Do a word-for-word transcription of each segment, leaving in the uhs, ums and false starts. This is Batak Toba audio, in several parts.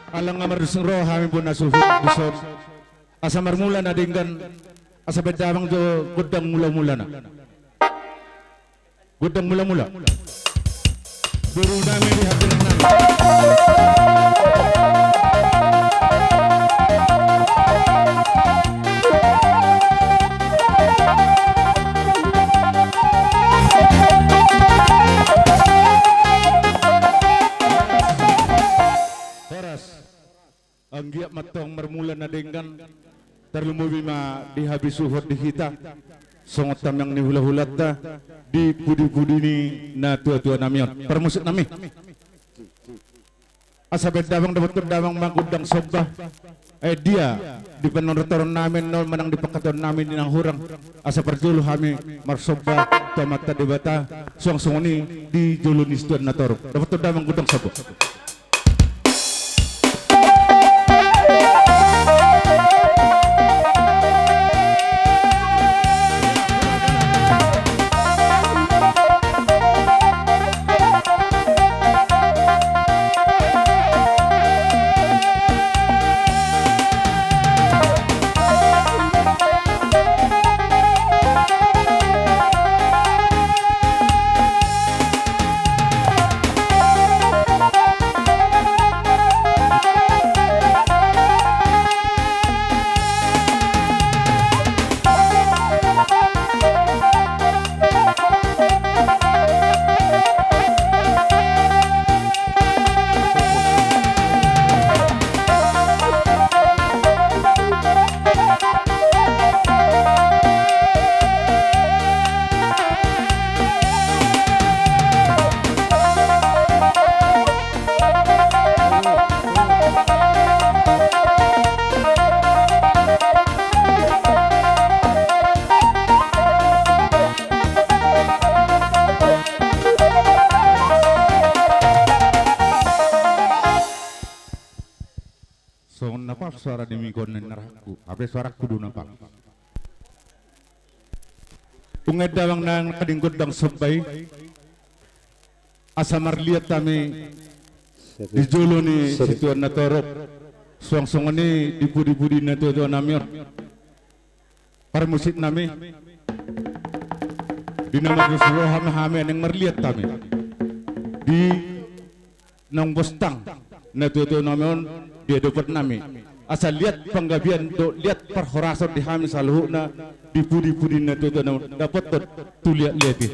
Ala nga mardusing roha hami bona suhut dison. Asa marmula na denggan, asa baen damang jo gondang mula-mulana. Gondang mula-mula. Boru nami, di hatinan nami. Horas. Anggiat ma antong marmula na denggan, tarlumobi ma di habisuhon di hita, songon tamiang ni hula-hulanta, di pudi-pudi ni natua-tua nami on. Parmusik nami. Asa baen damang, dapothon damang ma gondang somba. Eh, dia di panortoron nami on manang di pangkataion nami di na hurang. Asa parjolo hami marsomba tu Amanta Debata, suang songon i di jolo ni situan na torop. Dapothon damang gondang somba. Songon na pal suara ni mikon na rahanku, hape suarangku do na pal. Nunga endamang nang na denggan gondang somba i. Asa marliat hami di jolo ni situan na torop, suang songon i di pudi-pudi ni natua-tua nami on. Parmusik nami, di na mardusing roha ma hami, naeng marliat hami di naung bostang natua-tua nami on di adopan nami. Asa liat panggabean dohot liat parhorasan di hami saluhutna di pudi-pudi ni natua-tua nami on, dapothon tu liat-liat i.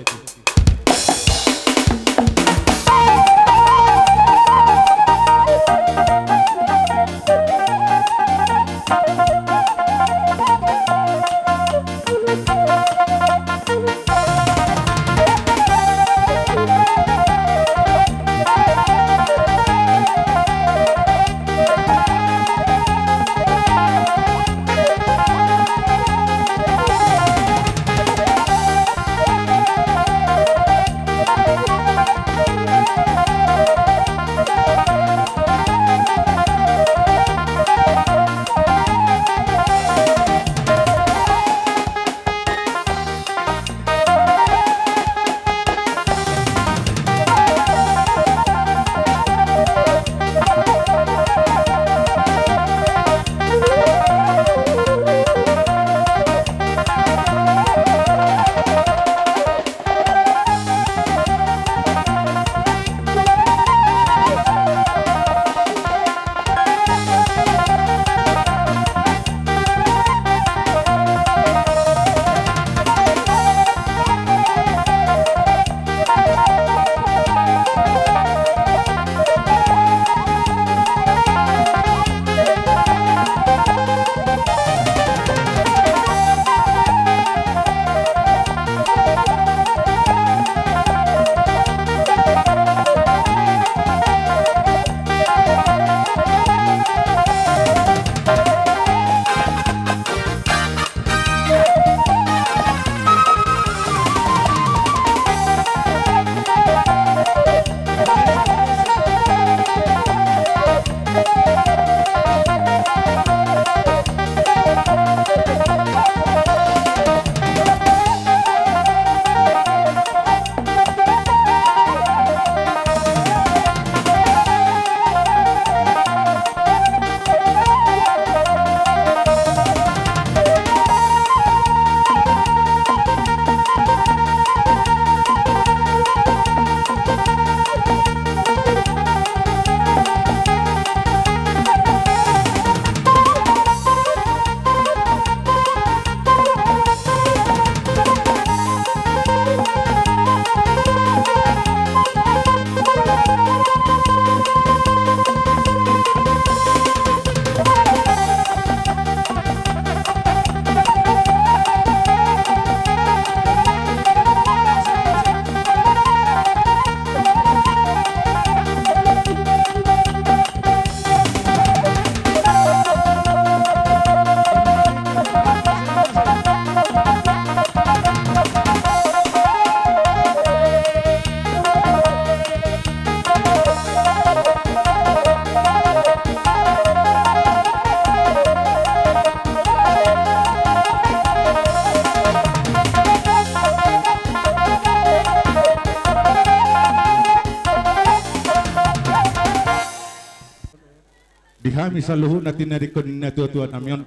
hami saluhutna tinadingkon ni natuatua nami on.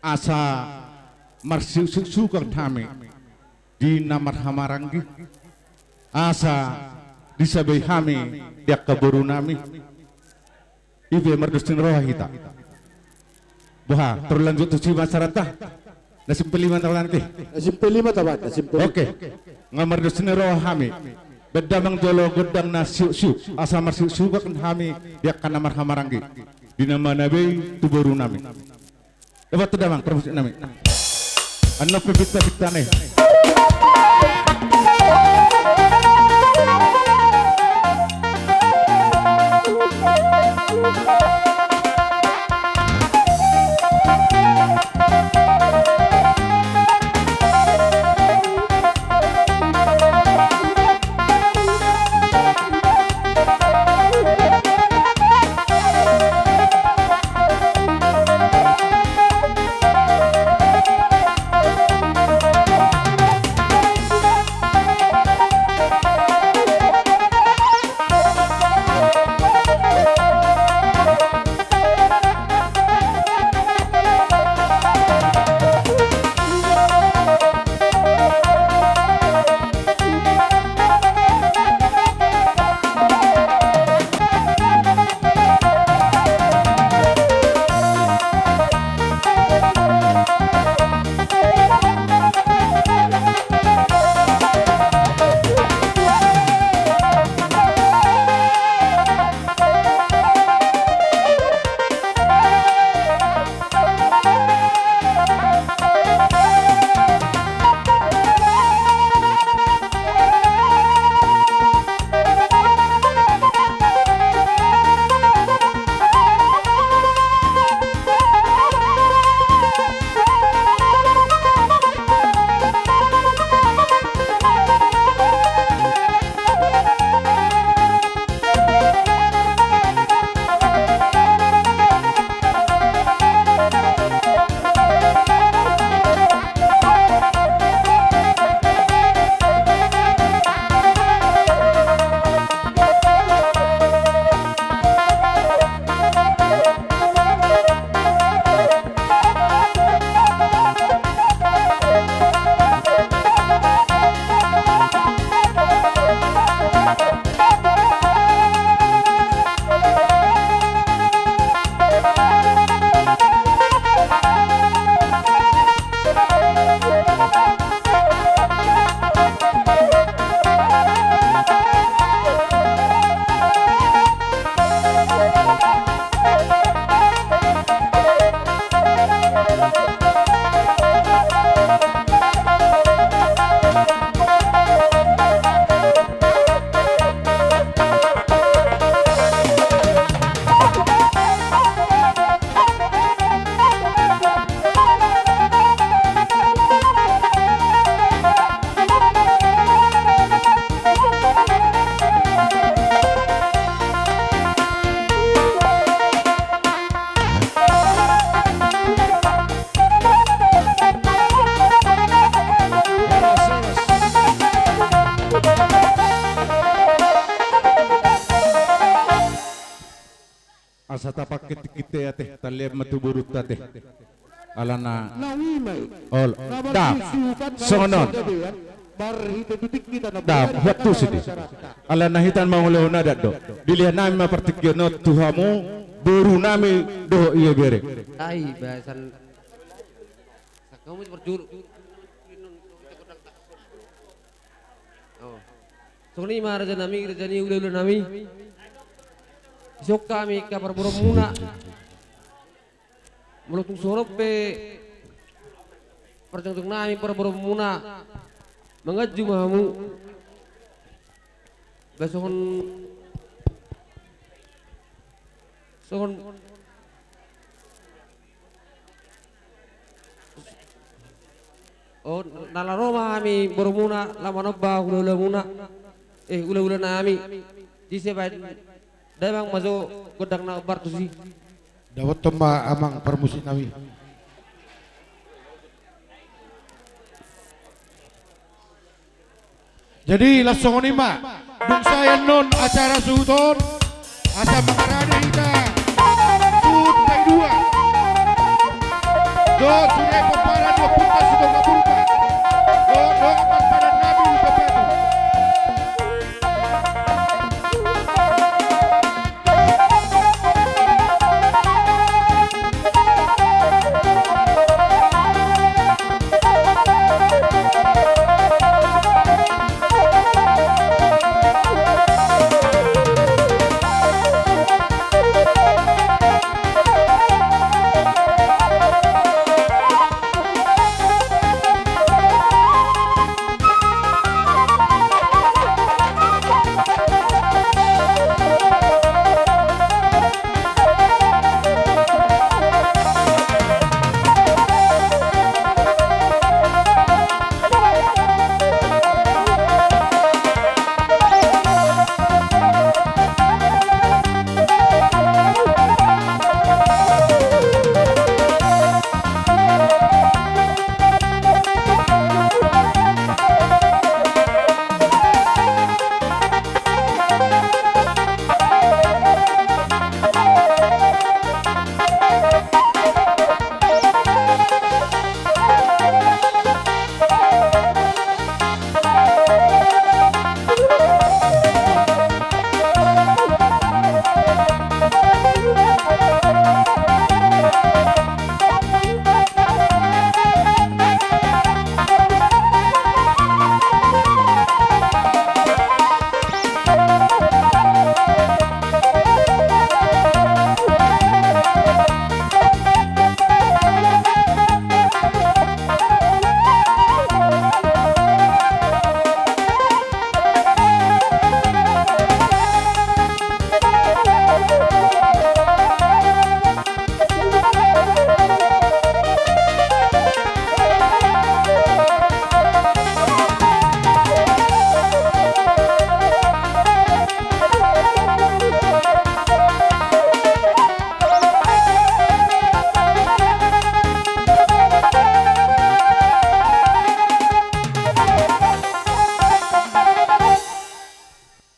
Asa marsiuksiuk sukan hami di na marhahamaranggi, asa disabai hami di angka boru nami. I pe mardos ni roha hita. Boha, terus lanjut tu si masyarakat. Na simpel i ma tabaen, oke. Na simpel i ma tabaen, na simpel i. Oke. Nga mardos ni roha hami. Baen damang jolo gondang na siuksiuk, asa marsiuksiuk hami di angka na marhahamaranggi, di na manabe tu boru nami. Dapothon damang parmusik nami. Annon pe pintapinta na i. Asa tapangkit tingkit ate, talehon ma tu borunta ate. Alana. Olo. Da. Songon on. Da, buat tusi di. Alana hita mangulahon adat do. Dilehon nami ma partingkian on tu hamu, boru nami dohot ibebere. Ai, bahasan. Sakamu parjuru. Oh. Songon i ma raja nami, raja ni hulahula nami. Dison hami angka parboruonmuna. Molo tung songon on pe parjongjong nami parboruonmuna, manganju ma hamu. Ba songon, songon, oh, na laho ro ma hami borumuna, laho manomba hulahulamuna, eh, hulahula nami. Disi baen damang ma jo gondang na hombar tusi. Dapothon ma amang parmusik nami. Jadi laos songon i ma, dung sae annon acara suhut on, Asa mangarade hita suhut paidua. Dohot sude pomparan ni ompunta Sitoga Purba. Dohot dongan parpadan nami di Pepatu.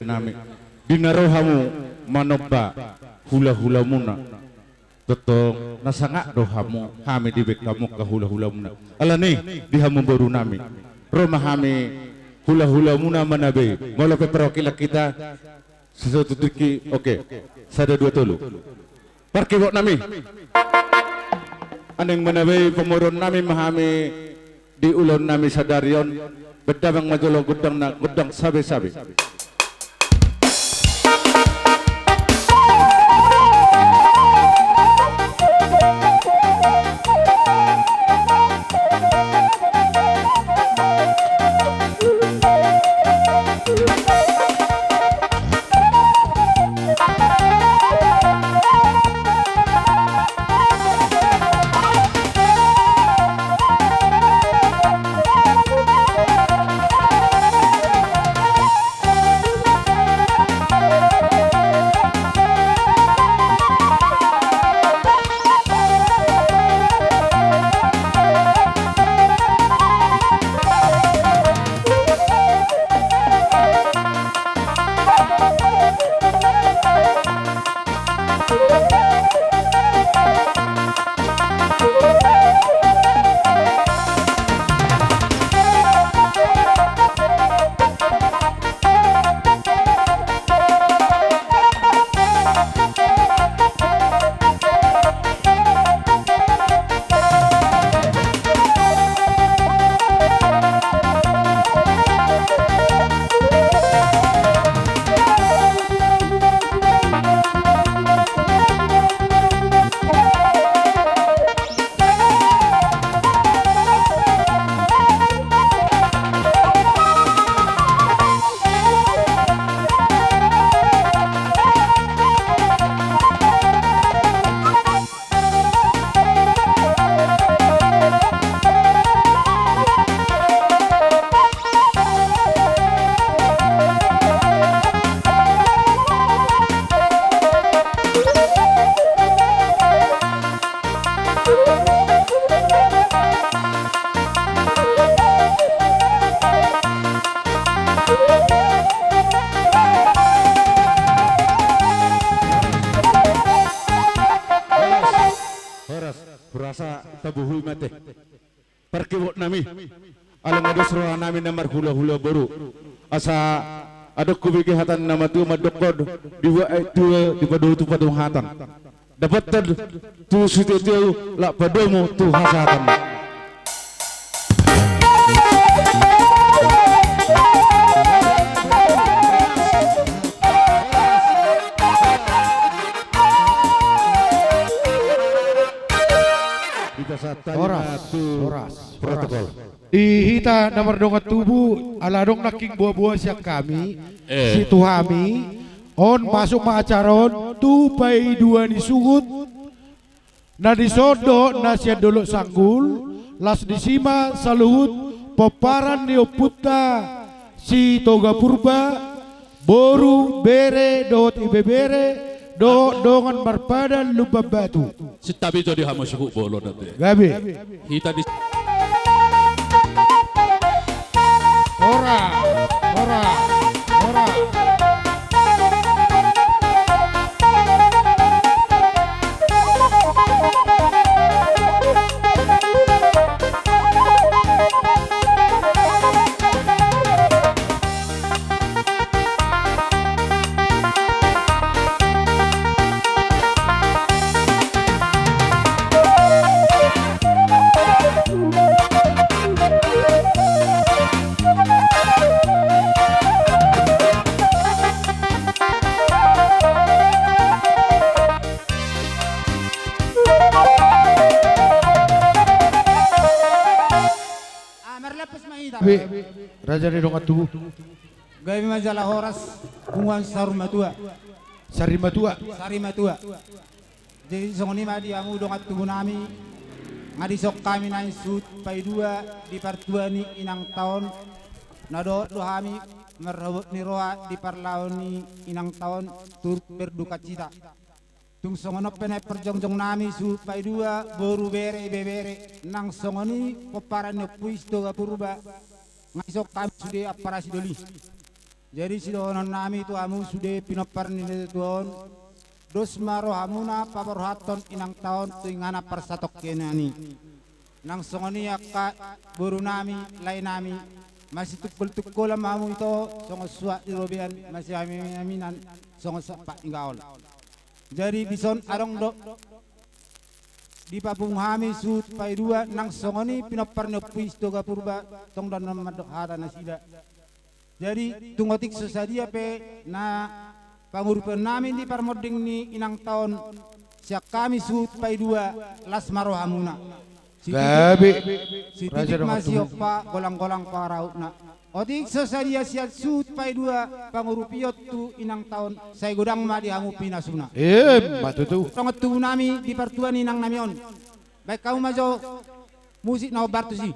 Nami. Di na ro hamu manomba hulahulamuna. Tongtong na sangap do hamu, hami dibaen hamu angka hulahulamuna. Alani, di hamu boru nami, ro ma hami hulahulamuna manabei. Molo pe perwakilan hita, sisatu tingki, oke. Sada, dua, tolu. Parkibot nami. Naeng manabei pamoruon nami ma hami di ulaon nami sadari on. Baen damang ma jolo gondangna, gondang sabesabe. Kebot nami, ala ma dos roha nami na marhula-hula boru. Asa adong hubege hata ni na matua mandokkon, dibuat aek tua, dipadotu patunghatan. Dapotan tu sitio-tio, laho padomu tu hasahatan. Horas, horas, protokol. Di hita na mardongan tubu, ala adong nangkin boa-boa sian hami, eh, situhami, on masuk ma acara on tu paidua ni suhut, na dison dohot na sian Dolok Sanggul, las disi ma saluhut pomparan ni ompunta Sitoga Purba, boru, bere, dohot ibebere, dohot dongan marpadan Lumban Batu. Sintabi jo di hamu suhut bolon ate. Gabe. Hita di Horas, horas, horas. Ah, marleppes ma hita. Be, raja ni dongan tubu. Gabe ma jala horas, punguan Sarimatua. Sarimatua. Sarimatua. Jadi songon i ma di hamu dongan tubu nami, nga dison hami naeng suhut paidua di partua ni inanta on, na dohot do hami marhabot ni roha di parlaho ni inanta on turut berdukacita. Tung songon on pe naeng parjongjong nami suhut paidua, boru, bere, ibebere, nang songon i pomparan ni ompu i Sitoga Purba, nga dison hami sude ampara sidoli. Jadi sidohonon nami tu hamu sude pinompar ni natuatua on, dos ma rohamuna paborhathon inanta on tu inganan parsatongkinan i. Nang songon i angka boru nami, lae nami, masitungkol-tungkolan ma hamu ito songon suhat ni robean, masiamin-aminan songon sampat ni gaol. Jadi dison adong do dipapungu hami suhut paidua, nang songon i pinompar ni ompu i Sitoga Purba, tong do annon mandok hata nasida. Jadi tung otik so sadia pe na pangurupion nami di parmonding ni inanta on, sian hami suhut paidua, las ma rohamuna. Sititi, gabe, sititi raja ma dongan tubu. Sihompa, golang-golang pangarahutna. Otik so sadia sian suhut paidua pangurupion tu inanta on, sai godang ma di hamu pinasuna. Emma tutu. Dongan tubu nami di partua ni inang nami on, baen hamu ma jo musik na hombar tusi.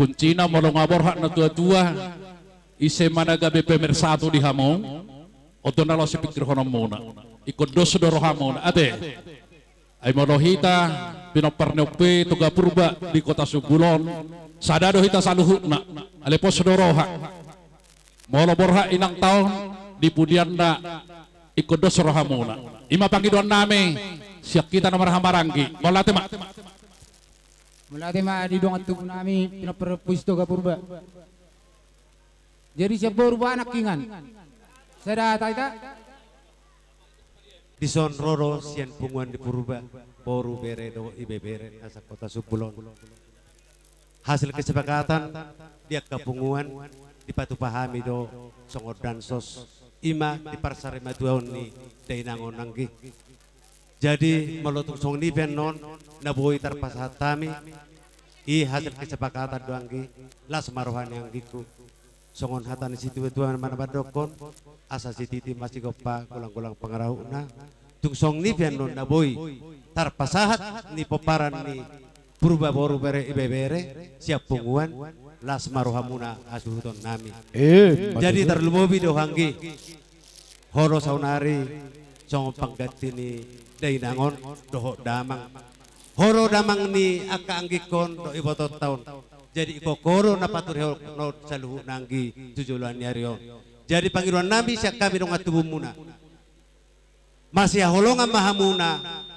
Kuncina molo nga borhat natuatua, ise ma na gabe pemersatu di hamu, on do na laho sipingkirhononmuna. Ingkon dos do rohamuna ate. Ai molo hita pinompar ni ompu i Sitoga Purba di Kota Sumbulan, sada do hita saluhutna. Alai pos do roha. Molo borhat inanta on di pudianna Ingkon dos rohamuna. I ma pangidoannami sian hita na marhahamaranggi. Mauliate ma. Mauliate ma di dongan tubunami, pinompar Pusitoga Purba. Jadi sian boru, boanak, ingan. Sada hata hita. Dison ro do sian punguan ni Purba, boru, bere dohot ibebere na sahota sumbul on. Hasil kesepakatan di angka punguan dipatupa hami do songon dansos, i ma di parsarimatuaon ni dainang on, anggi. Jadi molo tung songon i pe annon na boi tarpasahat hami, i hasil kesepakatan do, anggi. Las ma roha ni anggingku. Songon hata ni situatua ma na mandokkon, asa sititi ma sigompa, golanggolang pangarahutna. Tung songon i pe annon na boi tarpasahat ni pomparan ni Purba, boru, bere, ibebere sian punguan, las ma rohamuna hasuhutonnami. Eh, jadi tarlumobi do, anggi, ho do saonari songon pangganti ni dainang on dohot damang. Ho do damang ni angka anggingkon dohot ibotonta on. Jadi ingkon ho do na paturehon on saluhutna, anggi, tu joloan ni ari on. Jadi pangidoannami sian hami dongan tubumuna, masihaholongan ma hamuna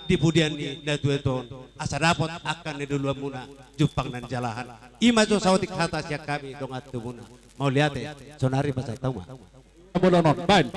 di pudian ni natuatua on, asa dapot angka niduluanmuna jumpang na nijalahan. I ma jo saotik hata sian hami dongan tubumuna. Mauliate, saonari pasahat hamu ma. Bolon on, baen.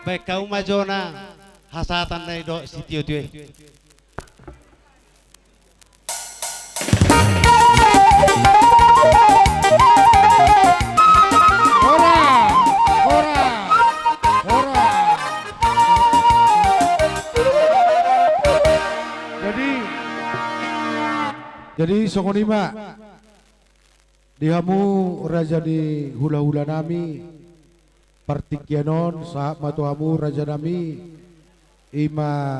Baen hamu ma jona hasahatan na i dohot sitiotio i. Horas, horas, horas. Jadi, jadi songon i ma. Di hamu raja ni hulahulanami, partingkian on sahat ma tu hamu rajanami, i ma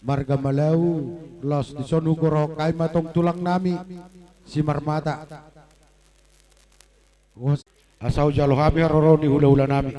marga Malau, laos dison hugoarhon hami ma tong tulangnami, Simarmata. Asa hujalo hami haroro ni hulahulanami.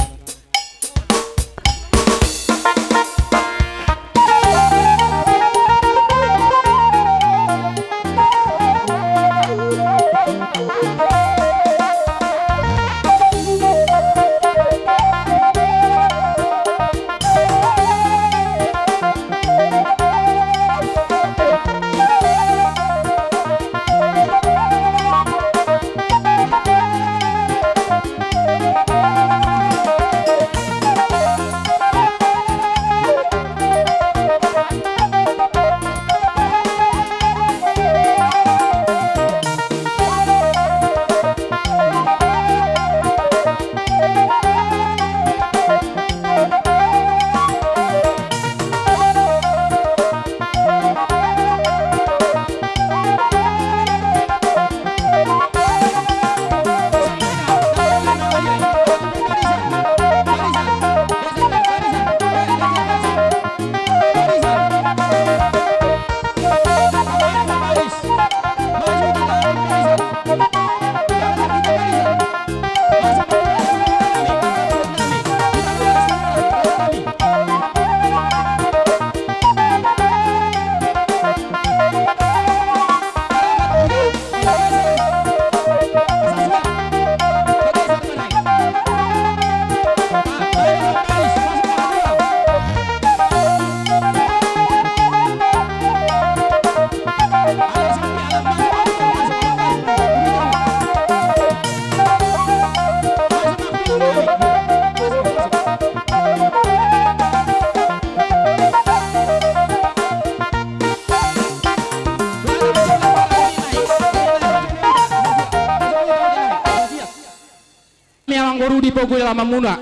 Amangboru, di pogu ni alamanmuna,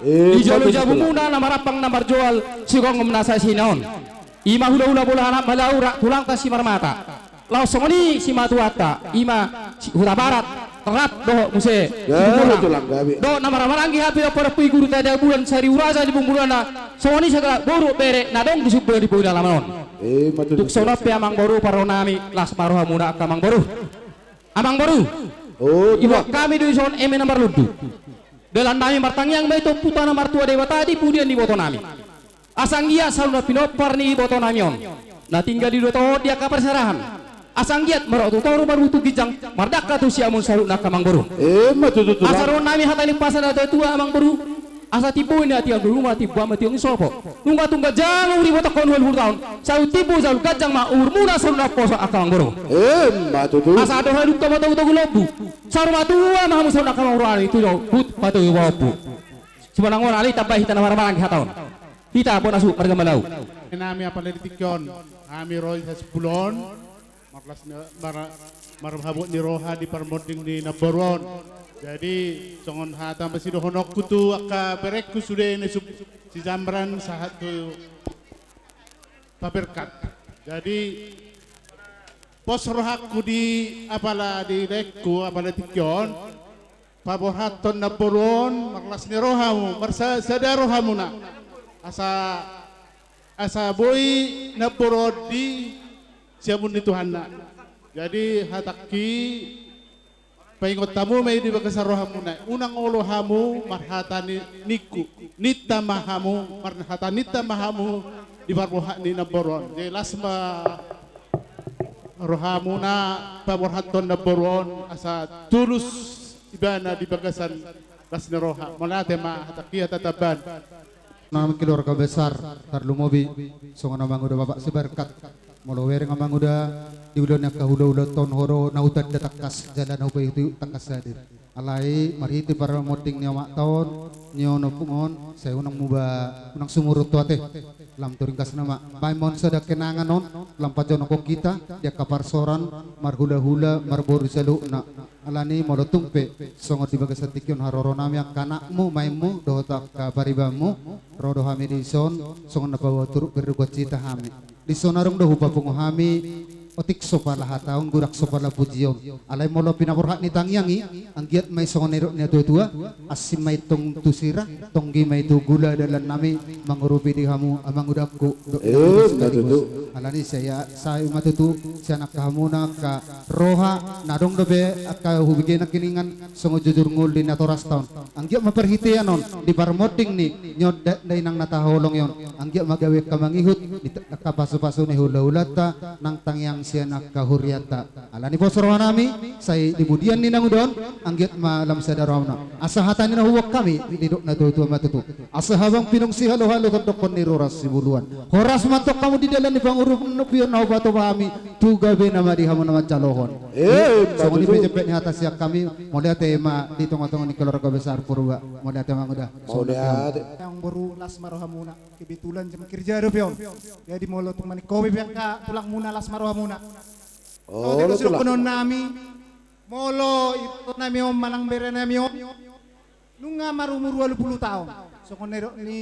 eh, di jolo jabumuna na marampang na marjual, sigomgom na saisina on. I ma hulahula bolon anak Malau, ra-, tulangta Simarmata. Laos songon i simatuanta, i ma si-, Hutabarat, rap dohot muse, ya, Situmorang. Dohot na marhahamaranggi hape dohot parompuan i, Guru Tadeak Bulan, Saribu Raja di Bumbulana, songon i sahalak boru bere na adong di sumbulan di pogu ni alaman on. Eh, ma tutu. Tung songon on pe amangboru, parrohanami, las ma rohamuna angka amangboru. Amangboru. Oh, tulang. Iboan hami do dison eme na marlundu. Dalannami martangiang ma i tu Ompunta na martua Debata di pudian ni ibotonami. Asa anggiat saluhutna pinompar ni ibotonami on na tinggal di dunia on di angka parserahan. Asa anggiat marroha tu toru, marhite tu ginjang, mardangka tu siamun saluhutna angka amangboru. Eh, ma tutu, tulang. Asa dohononnami hata ni umpasa ni natuatua amangboru. Asa timbo ni tiang di ruma, timbo ma tiang di sopo. Nunga tung ganjang umur ni ibotohon, ualu pulu taon. Saut timbo, saut ganjang ma umurmuna saluhutna, poso angka amangboru. Eh, ma tutu. Asa dohot dungka ma togutogu lombu. Saur matua ma hamu saluhutna angka amangboru, tu jolo huhut patudu pahompu. Simanang on, alai tambai hita na marhahamaranggi hata on. Hita bona suhut marga Malau. Nami apala di tingki on, hami ro di sasumpuon. Marlas ni, mar-, marhabot ni roha di parmonding ni namboru on. Jadi, songon hata ma sidohononku tu angka berengku sude na sum-, si Jamran sahat tu paberkat. Jadi, pos rohangku di apala di laengku, apala di tingki on, paborhathon namboru on, marlas ni roha hamu, marsa-, sada rohamuna. Asa, asa boi namboru on di siamun ni Tuhanna. Jadi, hatangki, paingot hamu ma i di bagasan rohamuna. Unang olo hamu marhata ni-, ningku. Ninta ma hamu, marhata ninta ma hamu di parborhat ni namboru on. Jadi, las ma rohamuna paborhathon namboru on, asa tulus ibana di bagasan las ni roha. Mauliate ma, hatangki, hata tambahan. Nang keluarga besar, tarlumobi songon amang uda bapak Siberkat. Molo hubereng amang uda, di ulaon ni angka hulahulamuna on, ho do na hutanda tangkas jala na hupaihutihut tangkas hadir. Alai marhite parmonding ni omakta on, ni onom on, sai unang muba, unang sumurut tu ate. Lam tu ringkasna ma, baen ma on sada kenangan on, lam pajonok hita di angka parsoran, marhulahula, marboru saluhutna. Alani molo tung pe songon di bagasan tingki on haroro nami angka anakmu, maenmu, dohot angka paribanmu, ro do hami dison, songon na paboa turut berduka cita hami. Dison adong do hupapungu hami, otik so pala hata on, godang so pala puji on. Alai molo pinaborhat ni tangiang i, anggiat ma i songon na nidok ni natuatua, asi ma i tong tu sira, tonggi ma i tu gula dalan nami, mangurupi di hamu amangudangku, dohot Eh, amangudangku ma tutu. Sekaligus. Alani sai, sai ma tutu, sian angka hamuna angka roha, na adong dope angka hubege nangkiningan, songon jujur ngolu di natorasta on. Anggiat ma parhitean on, di parmonding ni, ni on da-, dainang na tahaholongi on. Anggiat ma gabe angka mangihut, di ta-, angka pasupasu ni hulahulanta, nang tangiang sian angka hurianta. Alani pos roha nami, sai di pudian ni nanguda on, anggiat ma lam sada rohamuna. Asa hata ni na huboan hami, didok natuatua ma tutu. Asa habang pinung sihalohalo tondongkon ni rura sibuluan. Horas ma antong hamu di dalan ni pangurupion na hupatupa hami, tu gabena ma di hamu na manjalohon. Eh, songon i ma tutu. Pe jempek ni hata sian hami, mauliate ma di tongatonga ni keluarga besar Purba. Mauliate ma, Amangboru. Mauliate. Amangboru, las ma rohamuna. Kebetulan jam kerja dope on. Jadi molo tung maningkopi pe angka tulangmuna, las ma rohamuna. Oh, songon i do tulang. Sidohonon nami, molo iboto nami on manang bere nami on, nunga marumur ualu pulu taon. Songon na nidok ni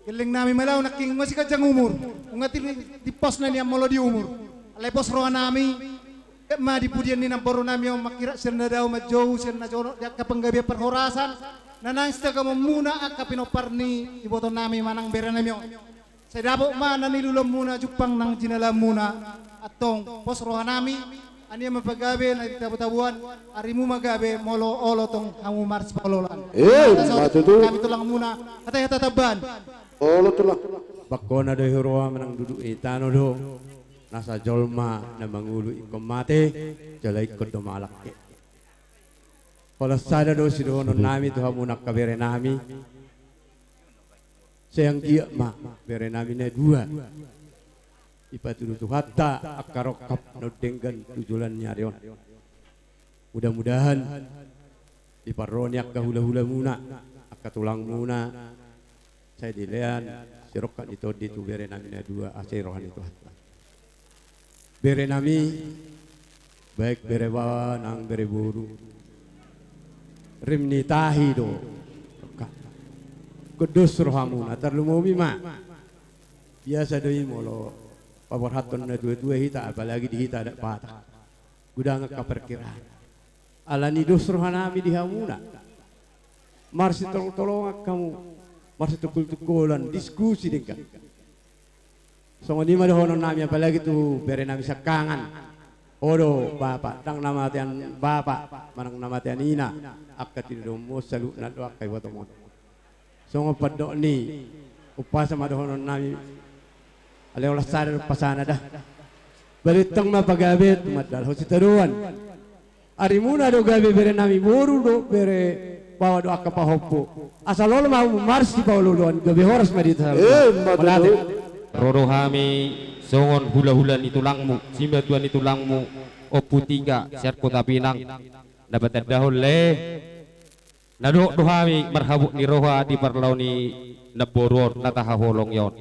gelleng nami Malau nangkin, nunga siganjang umur. Nunga ti-, timpos na nian molo di umur. Alai pos roha nami, anggiat ma di pudian ni namboru nami on manghiras sian na dao, manjou sian na jonok di angka panggabean parhorasan, na naeng sitagamonmuna angka pinompar ni iboto nami manang bere nami on. Sai dapot ma na niluluanmuna, jumpang nang jinalaanmuna. Antong pos roha nami, ania ma pagabe na nitabotaboan, arimu ma gabe molo olo tong hamu marsipaolooloan. Eh, ma tutu. Hami tulangmuna, hatai hata tambaan. Olo tulang. Bangkona do i huroha manang duduk i tano do, nasa jolma na mangolu ingkon mate, jala ingkon do malangke. Holan sada do sidohonon nami tu hamu angka bere nami. Sai anggiat ma bere nami na dua, dipatudu Tuhanta angka rongkap na umdenggan tu joloan ni ari on. Mudah-mudahan di parro ni angka hulahulamuna, angka tulangmuna, sai dilean sirongkap ni tondi tu bere nami na dua, asa i roha ni Tuhanta. Bere nami, baik bere baoa nang bere boru, rim ni tahi do. Gondos rohamuna, tarlumobi ma. Biasa do i molo paborhathon natuatua hita, apalagi di hita adat Batak. Godang angka parkiraan. Alani dos roha nami di hamuna. Marsitolongtolongan hamu, marsitungkoltungkolan, diskusi denggan. Songon i ma dohonon nami, apalagi tu bere nami siangkangan. O do bapa, ndang na matean bapa manang na matean ina, angka tinadongmon saluhutna do angka ibotomon. Songon pandok ni umpasa ma dohonon nami. Alai holan sada do umpasana da. Balintang ma pagabe, tumandalhon sitadoan. Arimuna do gabe bere nami, boru do, bere baoa do, angka pahompu. Asa lolos ma hamu marsipaolooloan, gabe horas ma di hita. Eh, ma tutu. Mauliate. Ro do hami songon hulahula ni tulangmu, simatua ni tulangmu, Ompu Tika sian Kota Pinang, na patandahon lae. Na dohot do hami marhabot ni roha di parlao ni namboru on na tahaholongi on.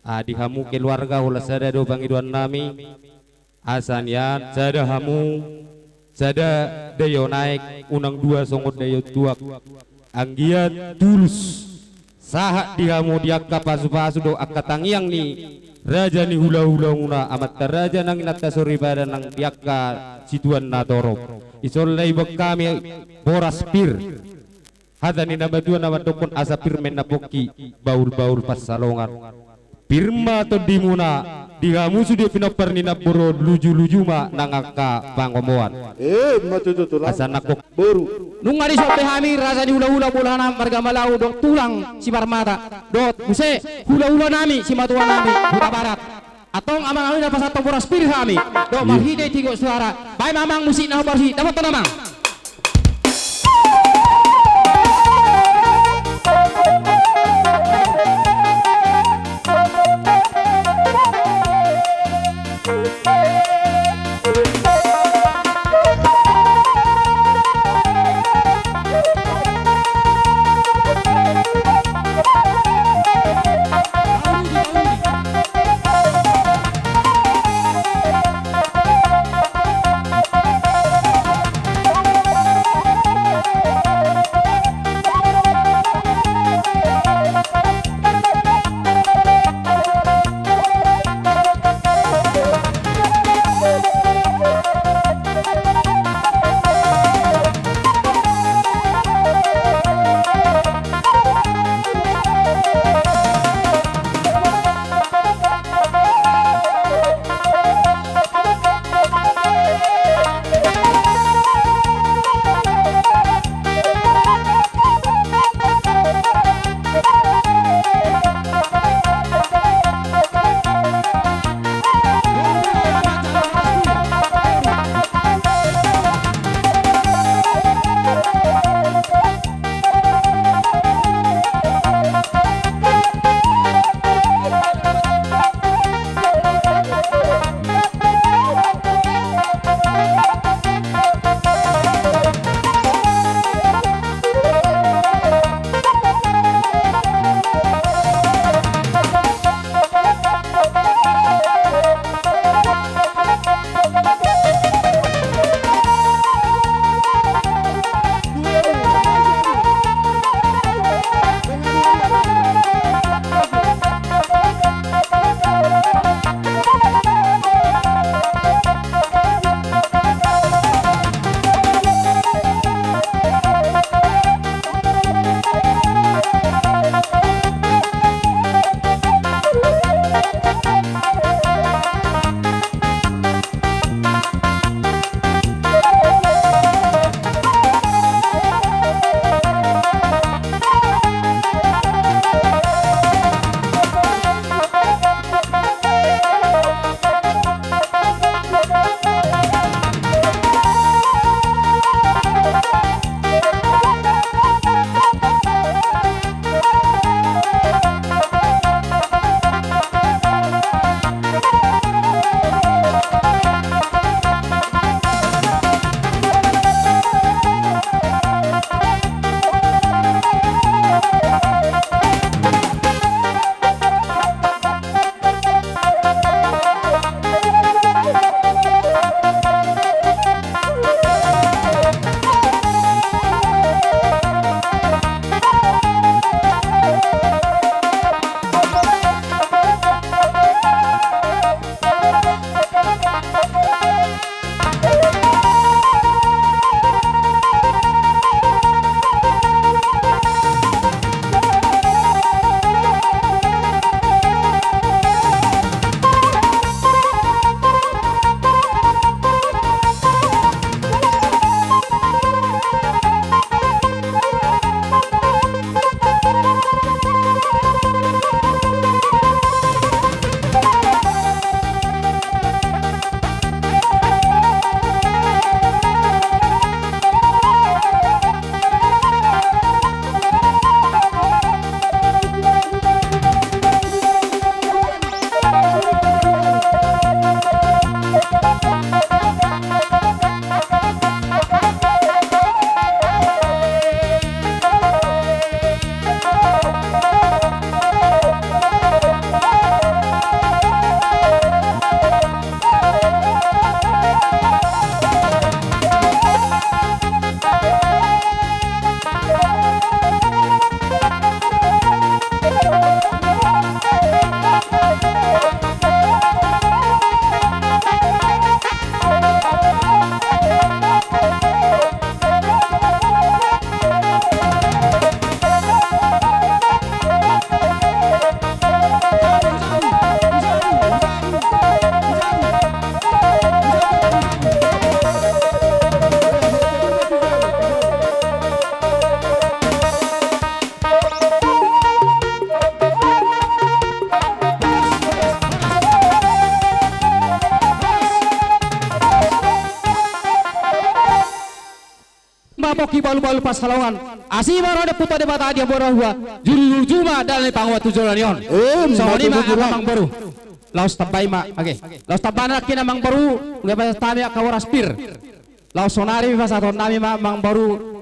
Ah, di hamu keluarga holan sada do pangidoan nami. Asa nian sada hamu, sada Daion Aek, unang dua songon Daion Tuak. Anggiat tulus sahat di hamu di angka pasupasu dohot angka tangiang ni raja ni hulahulamuna, amanta raja nang inanta soripada nang di angka situan na torop. Dison lae diboan hami boras pir. Hata ni na matua na mandokkon, asa pir ma inna pongki, bahulbahul pansalongan. Pir ma tondimuna, di hamu sude pinompar ni namboru on, lujuluju ma nang angka pangomoan. Eh, ma tutu tulang. Asa nangkok. Boru. Nunga dison pe hami raja ni hulahula, bolana marga Malau dohot tulang Simarmata dohot muse hulahula nami, simatua nami Hutabarat. Antong amang, hami na pasahathon boras pir hami. Dohot marhite tigo suara. Baen ma amang musikna, hombar si dapothon amang. Marhahipalupalu pansalongan, asi ma roha ni Ompunta Debata di hamu na marboru, jumolo ma dalan ni pangomoan tu joloan on. Songon i ma, amangboru. Laos tambai ma, oke. Laos tamba nangkin, amangboru, nunga pasahat hami angka boras pir. Laos sonari pasahaton nami ma, amangboru.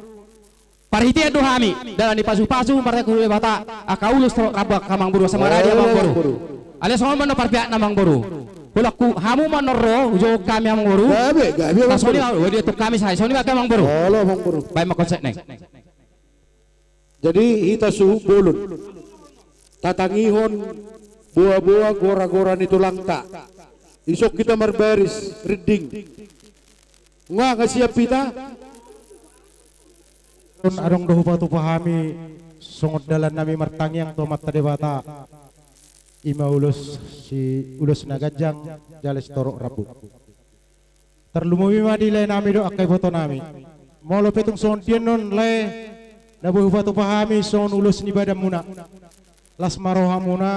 Parhitean do hami dalan ni pasupasu marhite tu Debata, angka ulos torop rambu, angka amangboru, asa maradi, amangboru. Alai songon on ma annon parpihakna, amangboru. Holan hamu ma annon ro, hujou hami, amangboru. Gabe, gabe, amangboru. Songon i ma, ro dia tu hami sae, songon i ma, amangboru. Olo, amangboru. Baen ma konsepna. Jadi hita suhut bolon, tatangihon boaboa goragora ni tulangta. Dison hita marbaris rinding. Nga, nga siap hita? Adong do hupatupa hami songon dalan nami martangiang tu Amanta Debata. I ma ulos si, ulos na ganjang jala sitorop rambu. Tarlumobi ma di lae nami dohot angka iboto nami. Molo pe tung songon dia annon lae, na boi hupatupa hami songon ulos ni badanmuna. Las ma rohamuna,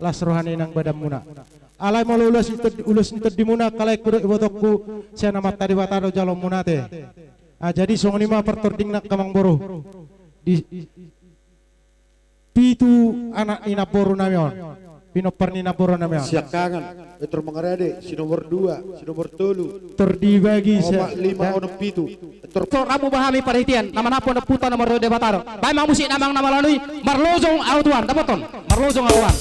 las roha ni nang badanmuna. Alai molo ulos ni tod-, ulos ni tondimuna, angka laengku dohot ibotongku, sian Amanta Debata do jaloonmuna ate. Ah, jadi songon i ma partordingna, amangboru. Di, pitu anak ni namboru nami on. Pinompar ni namboru nami on. Siangkangan, Petrus Mangarade, si nomor dua, si nomor tolu. Tor dibagi. Opat, lima, onom, pitu. Tor, tor hamu ba hami parhitean na manampuna Ompunta na martua Debata do. Baen ma musik na amang na malo i, Marlojong Au Tuan, dapothon. Marlojong Au Tuan.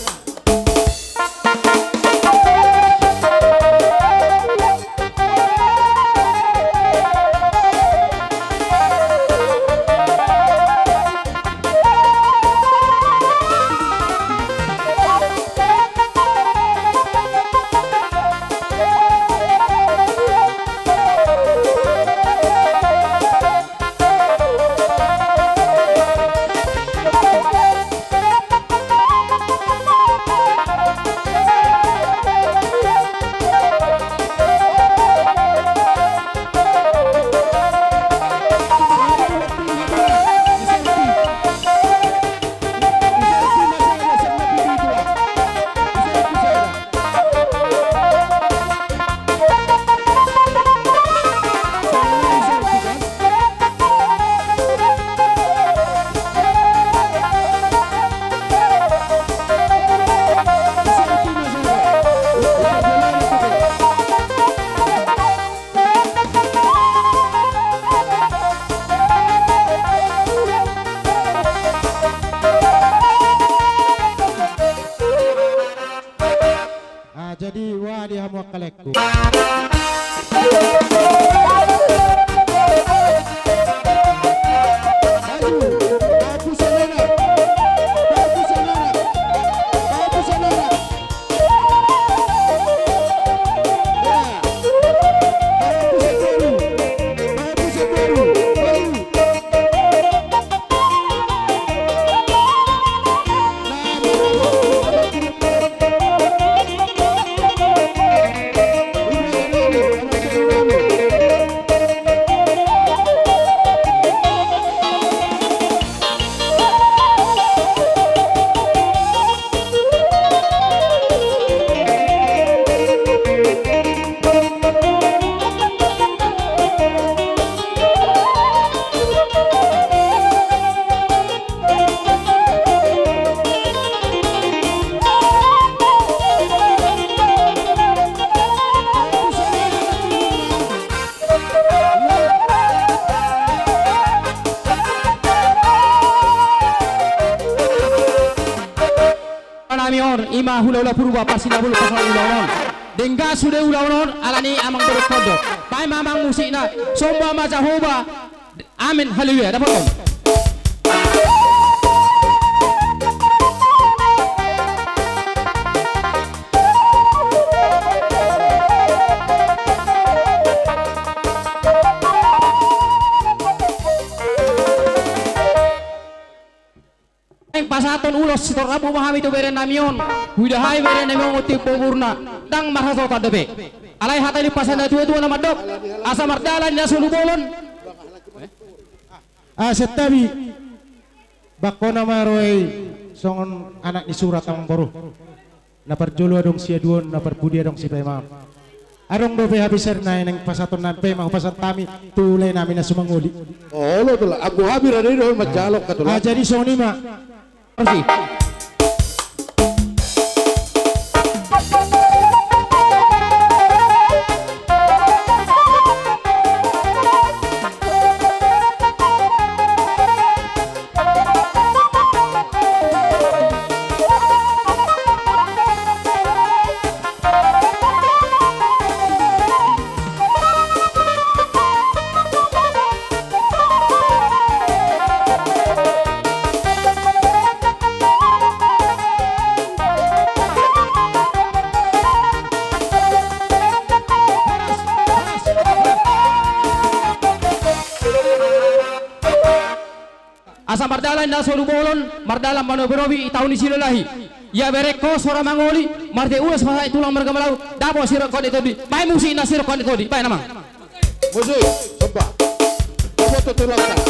Ah, jadi, wah, di hamu angka laengku. Nami on, i ma hulahula Purba, parsinabul pasahat ulaon on. Denggan sude ulaon on, alani amang boru kondo. Baen ma amang musikna, somba ma Jahowa. Amen, haleluya, dapothon. Naeng pasahathon ulos sitorop rambu ma hami tu bere nami on. Huida hami bere nami on, otik umurna ndang marhatopan dope. Alai hata ni pasahat ni natuatua na mandok, asa mardalan na solu bolon. Ah, santabi. Bangkona ma roha i songon anak ni surat, amang boru. Na parjolo adong siaduon, na parpudi adong sipaimaon. Adong dope habiserna, naeng pasahatonnami pe ma hupasahat hami tu lae nami na sumangoli. Olo, Tulang. Anggo hami rade do manjalo, Tulang. Ah, jadi songon i ma. Persi. Asa mardalan na solu bolon, mardalan manobi-nobi i taon ni Silalahi. Ia berengko sora mangoli, marhite ulos pasahat tulang marga Malau, dapot sirongkot ni tondi, baen musik na sirongkot ni tondi, baen amang. Musik, somba. Boboto tulangta.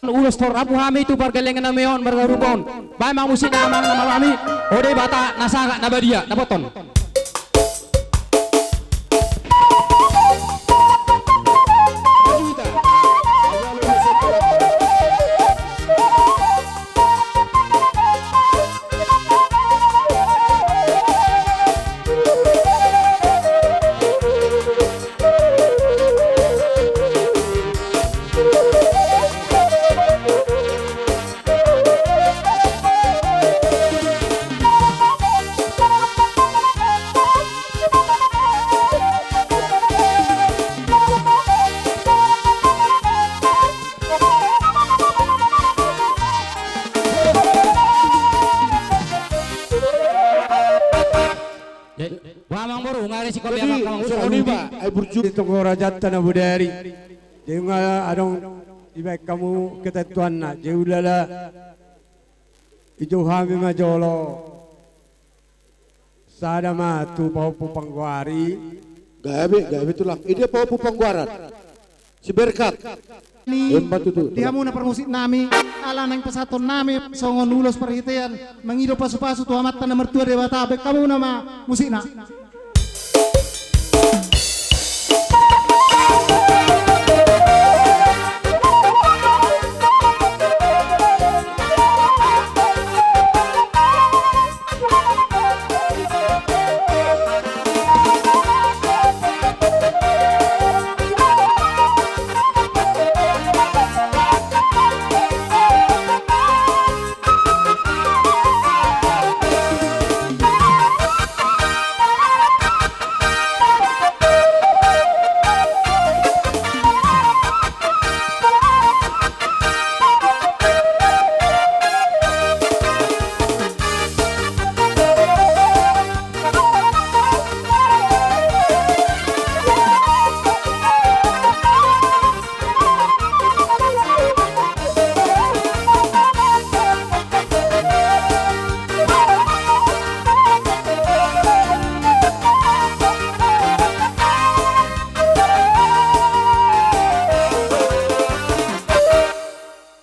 Ulos tor rapu hami tu pargellengan nami on marga Rubaon. Baen ma musik na amang na malo hami. O Debata na sahat na badia, dapothon. Jadi, wah, amang boru, nga ro sikola. Jadi, amang, amang, songon i ma, ai burju di tonggo rajanta na bodari. Jadi nga adong dibaen hamu ketentuanna. Jadi ulala dijou hami ma jolo. Sada ma tu pahompu panggoari. Gabe, gabe tulang. Ida pahompu panggoaran? Si Berkat. Ni, emma tutu, di tulang. Hamuna parmusik nami, ala naeng pasahaton nami songon ulos parhitean, mangido pasu-pasu tu Amanta na martua Debata, baen hamuna ma musikna.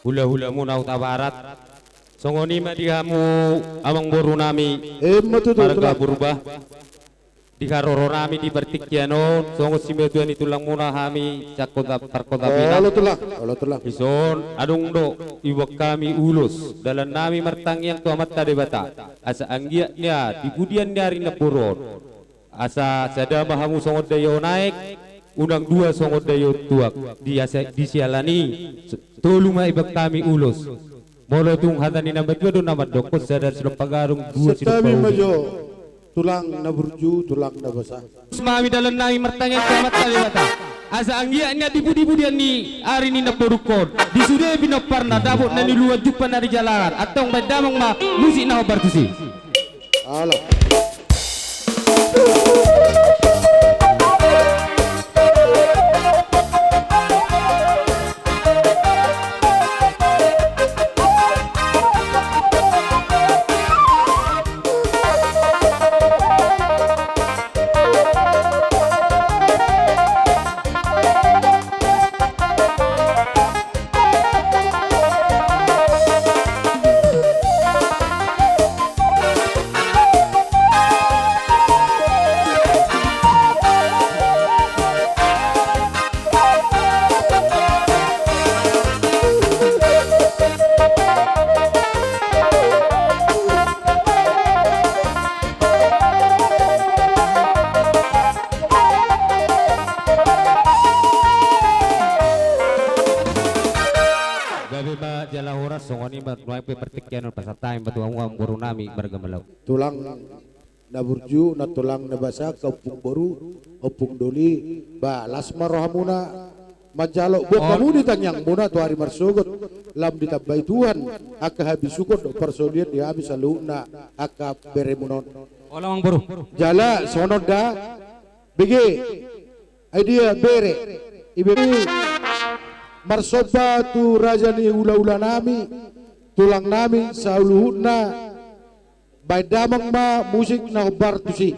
Hula-hulamuna Hutabarat. Songon i ma di hamu amangboru nami. Emma tutu, marga Purba. Di haroro nami di partingkian on, songon simatua ni tulangmuna hami, sian kota, parkota Pinang. Olo tulang, olo tulang. Dison, adong do diboan hami ulos, dalan nami martangiang tu Amanta Debata, asa anggiat na di pudian ni ari na boru on, asa sada ma hamu songon daion aek, unang dua songon daion tuak, di asa, di siala ni i, tolu ma diboan hami ulos. Molo tung hata ni na matua do na mandok, sada silompa gadung, dua silompa ubi. Santabi ma jo, tulang na burju, tulang na basa. Hami dalan nami martangiang tu Amanta Debata, asa anggiat nian di pudi-pudian ni ari ni namborungkon, di sude pinomparna, dapot na niluluan jumpang na nijalahan, antong baen damang ma musik na hombar tusi. Ala. Gabe ma jala horas, songon i ma nuaeng pe partingkian on pasahat hami ma tu hamu amangboru nami marga Malau. Tulang na burju, na tulang na basa, angka ompung boru, ompung doli, ba las ma rohamuna manjalo, boan hamu di tangiangmuna tu ari marsogot, lam ditambai Tuhan angka habisuhon dohot parsaulian di hami saluhutna angka beremuna on. Olo amangboru. Jala songon on da, bege, ai dia bere, ibe marsomba tu raja ni hula-hula nami, tulang nami saluhutna, baen damang ma musik na hombar tusi.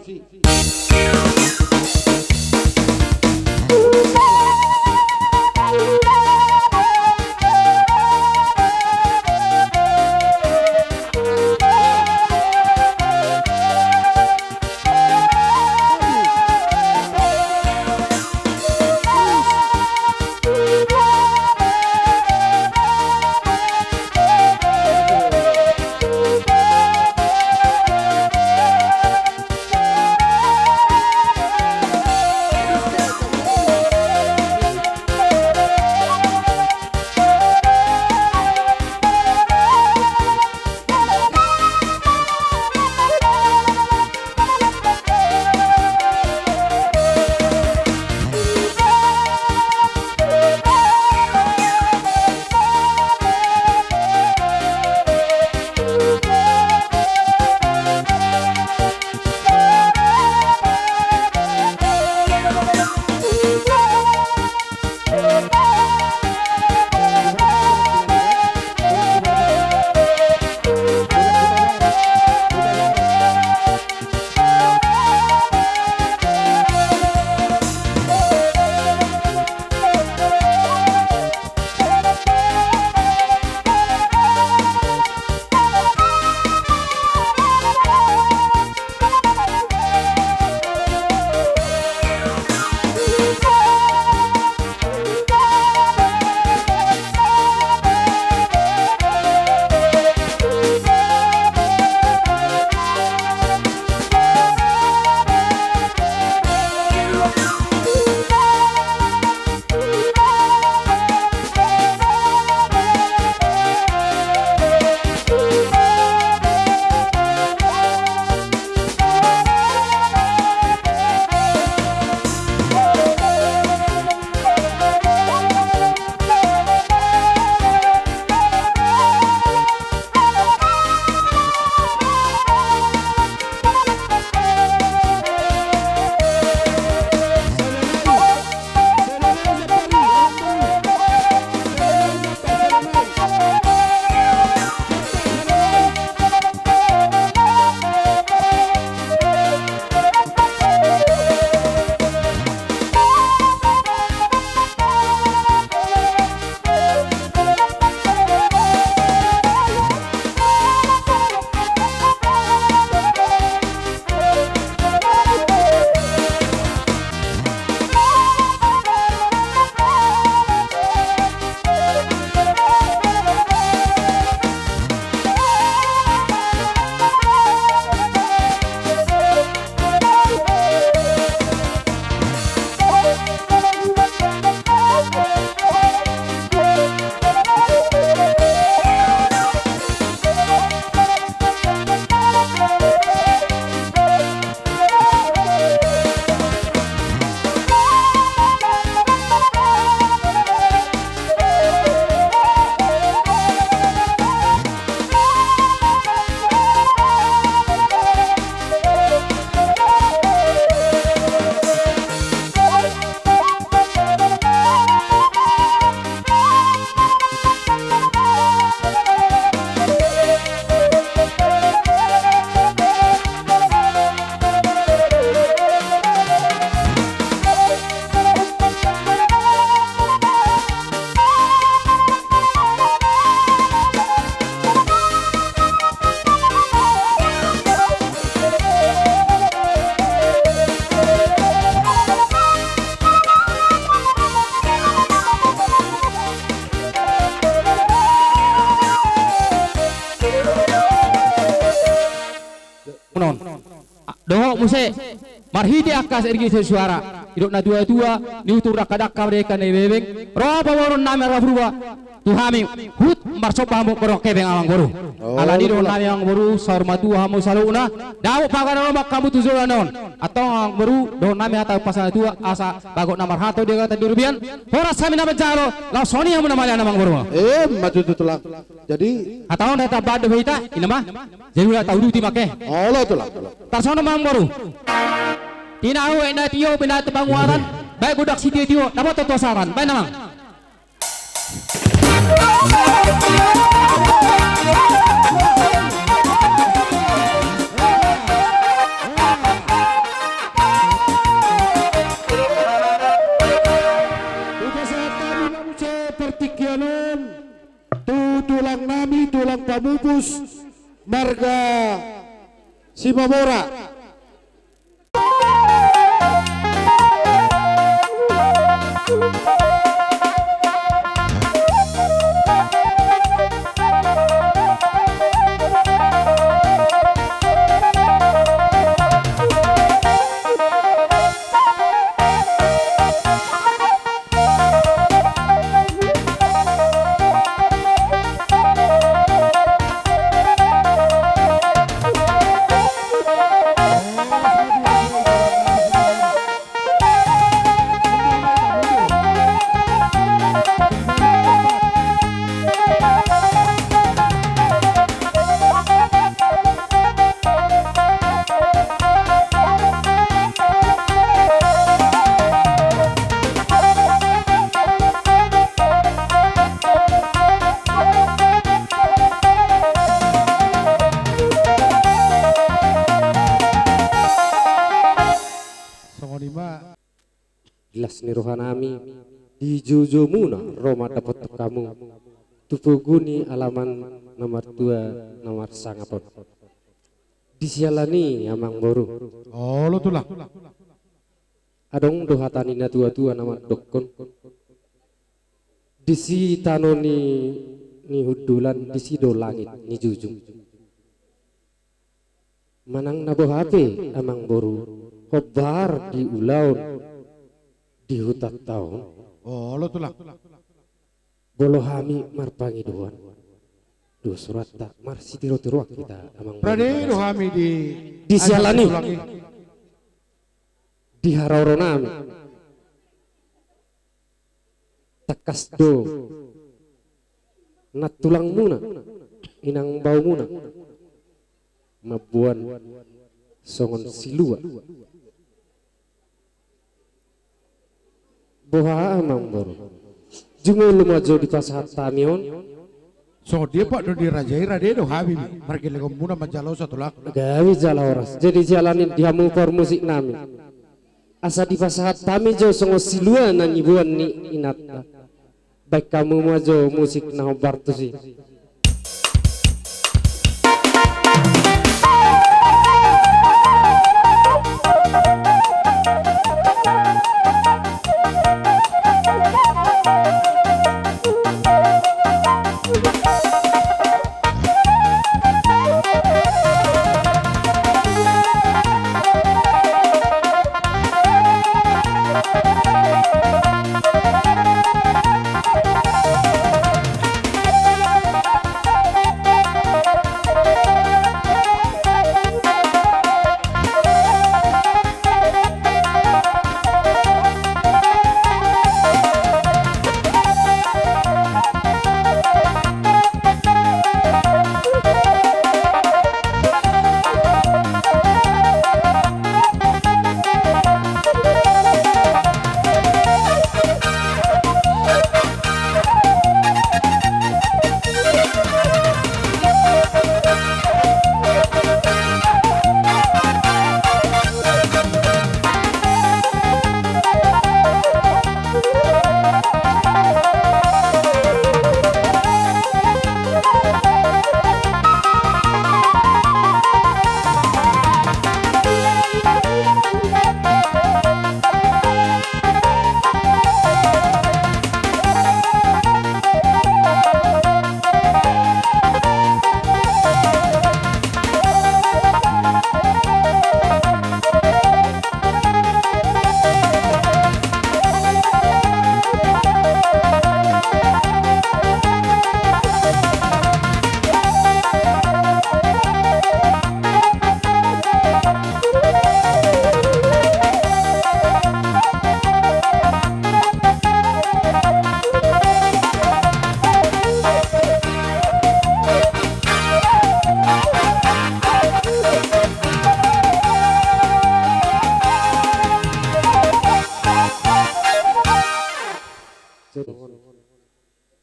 Dohot muse, marhite angka irgitehon suara, didok na tua-tua, niutur dangka-dangka, mardenggan na ibebeng, ro pamoruon nami marga Purba tu hami, huhut marsomba hamu, borong hepeng amang boru. Oh, alani dohon nami amang boru, saur matua hamu saluhutna, dapot paganjang hamu tu joloan on. Antong amang boru, dohon nami hata umpasa na tua, asa bagot na marhato di hata di robean, horas hami na manjalo, laos songon i hamu na malean amang boru. Eh, ma tutu tulang. Jadi hata on hata bahat do hita, i ma. Jadi ula tauduti ma ke. Olo tulang, tulang. Tarsongon ma amang boru. Tinahu aek na tio, binahen tu panguaran, baen godang sitio-tio, dapotan tu hasahatan, baen amang. Hupasahat hami ma muse partingkian on tu tulang nami, tulang pamupus marga Simamora. Songon i ma. Di las ni roha nami, di joujou muna ro mandapothon hamu tu pogu ni alaman na martua na marsangap on. Di siala ni i amang boru. Olo tulang. Adong do hata ni na tua-tua na mandokkon. Disi tano ni, ni hundulan, disi do langit ni jujung. Manang na boha pe amang boru, hombar di ulaon di hutanta on. Olo tulang. Molo hami marpangidoan, do suranta marsitiro-tiroan hita amang boru. Rade do hami di, di siala ni i. Di haroro nami. Tangkas do nantulangmuna, inang baomuna, mamboan songon silua. Boha amang boru? Jumolo ma jo dipasahat hami on. Songon dia pe do di raja i, rade do hami margellengonmuna manjalo sa tulang. Gabe jala horas. Jadi siala ni i di hamu parmusik nami. Asa dipasahat hami jo songon silua na niboan ni inanta. Baen hamu ma jo musik na hombar tusi.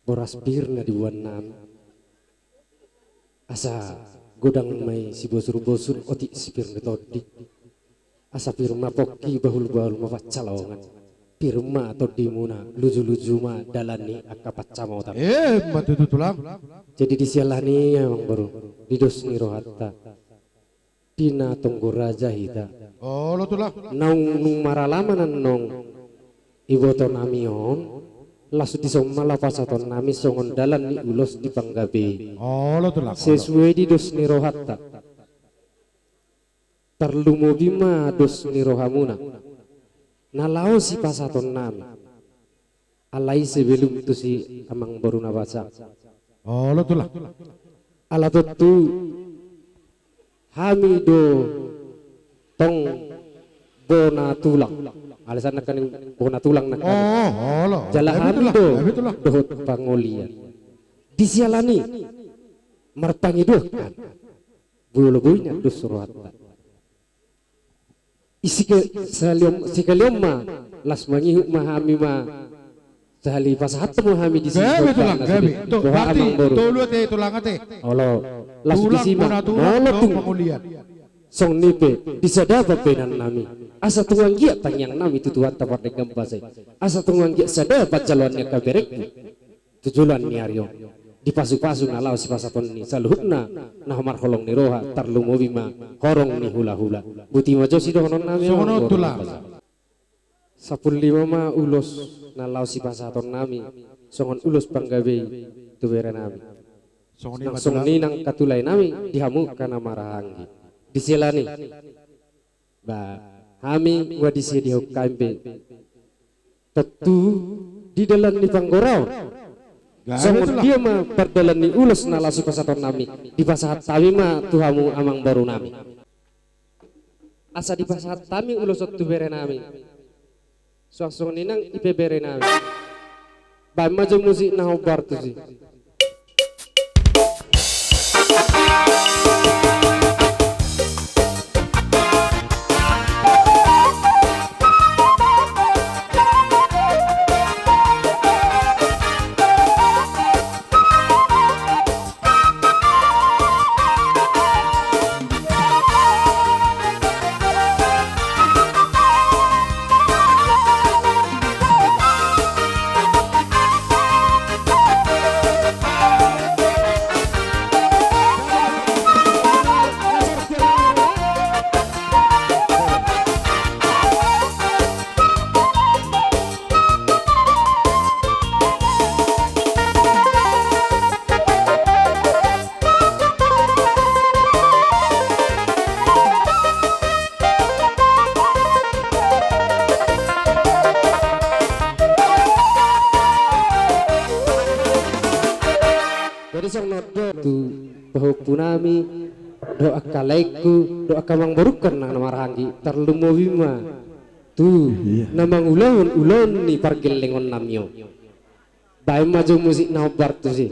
boras pir na diboan nami. Asa godang ma i sibosur-bosur, otik si pir ni tondi. Asa pir ma pongki, bahul-bahul ma pansalongan. Pir ma tondimuna, luju-luju ma dalan ni angka pansamotan. Emma tutu, Tulang. Jadi di siala ni i, Amangboru, di dos ni rohanta, di na tonggo raja hita. Olo, Tulang. Naung nunga maralaman annon iboto nami on, laos dison ma laho pasahaton nami songon dalan ni ulos di panggabei. Olo, Tulang, olo. Sesuai di dos ni rohanta. Tarlumobi ma dos ni rohamuna na laho sipasahaton nami. Alai sebelum tusi, Amangboru na basa. Olo, Tulang. Ala tontu hami do tong bona tulang. Alasan nangkaning bona tulang nangkaning. Oh, olo. Jala hami do dohot pangolian. Di siala ni i, marpangidoan hami. Molo boi na dos rohanta, i sike-, sahali on, sahali on ma, laos mangihut ma hami ma, sahali pasahat ma hami di sini. Gabe, Tulang, gabe. Boha, Amangboru? Tolu ate, Tulang, ate. Olo, laos disi ma. Tulang, bona tulang, olo, tung. Songon i pe di sada pambahenan nami, asa tung anggiat tangiang nami tu Tuhanta pardenggan basa i, asa tung anggiat sada panjaloan ni angka berengku tu joloan ni ari on, di pasu-pasu na laho sipasahaton ni saluhutna na marholong ni roha, tarlumobi ma horong ni hula-hula. Boti ma jo sidohonon nami. Songon on, Tulang. Sampulu lima ma ulos na laho sipasahaton nami songon ulos panggabei tu bere nami. Songon i ma, Tulang. Nang songon i nang hatulai nami di hamu angka na marhahaanggi. Di siala ni i, ba, hami nunga disi dihaongkami be. Tontu di dalan ni panggoraon, songon dia ma pardalan ni ulos na laho sipasahaton nami, dipasahat hami ma tu hamu, Amangboru nami. Asa dipasahat hami ulos on tu bere nami. Suang songon i nang i pe bere nami. Baen ma jo musik na hombar tusi. Jadi songon on do tu pahompu nami, dohot angka laengku, dohot angka amangborungku na marhahaanggi, tarlumobi ma tu na mangulahon ulaon ni pargellengon nami on. Baen ma jo musik na hombar tusi.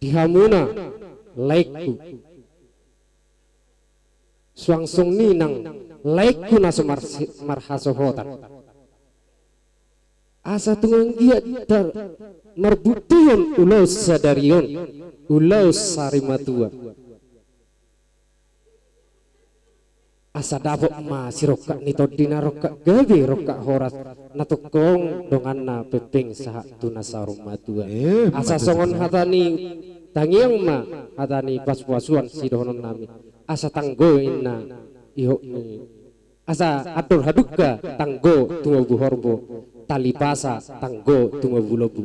Di hamuna laengku, suang songon i nang laengku na so mar-, marhasohotan. Asa tung anggiat tar-, marbuktihon ulaon sadari on, ulaon sari matua. Asa dapot ma sirongkap ni tondi na rongkap gabe, rongkap horas, na tongtong donganna pengpeng sahat tu na saur matua. Eh, asa betul, songon betul. Hata ni tangiang ma, hata ni pasuasuan sidohononnami. Asa tanggo inna ihok ni, asa andor hadungka tanggo tumobu horbo, tali pasa tanggo tumobu lobu.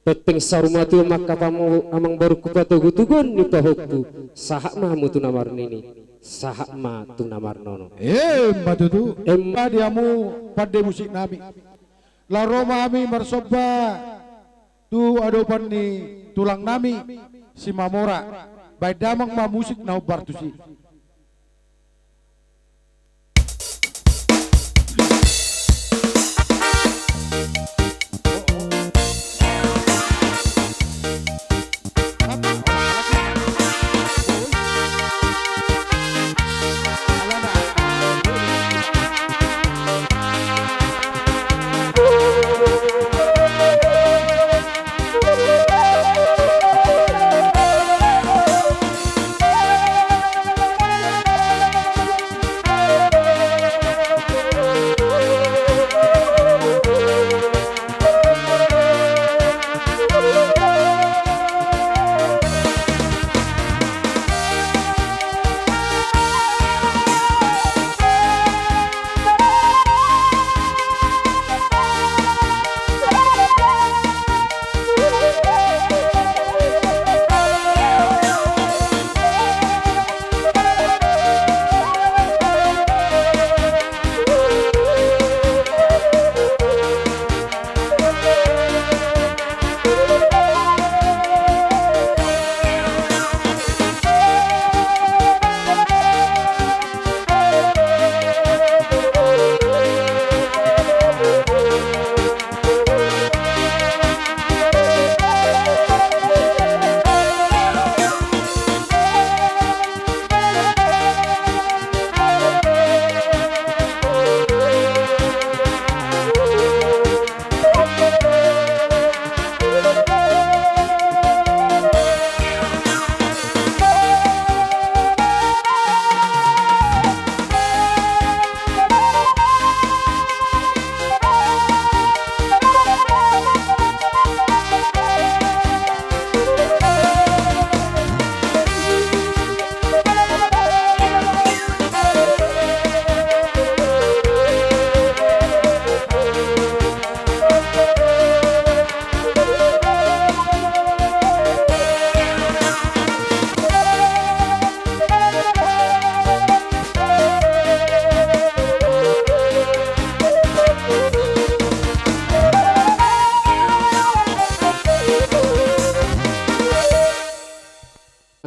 Pengpeng saur matua ma angka pamo-, amangborungku, patogu tu goan ni pahompu, sahat ma hamu tu na marnini, sahat ma tu na marnono. Emma tutu. Emma. Di hamu pande musiknami. Laho ro ma hami marsomba tu adopan ni tulangnami Simamora. Baen damang ma musik na hombar tusi.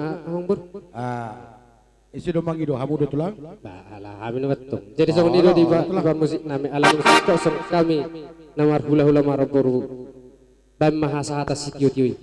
Ah, Amang Boru. Ah, ise do mangido, hamu do tulang? Ba, ala hami na mantong. Jadi songon i do di ba-, tulang. Ba musiknami, ala musik kosong hami na marhulahula marboru. Baen ma hasahatan sitiotio i.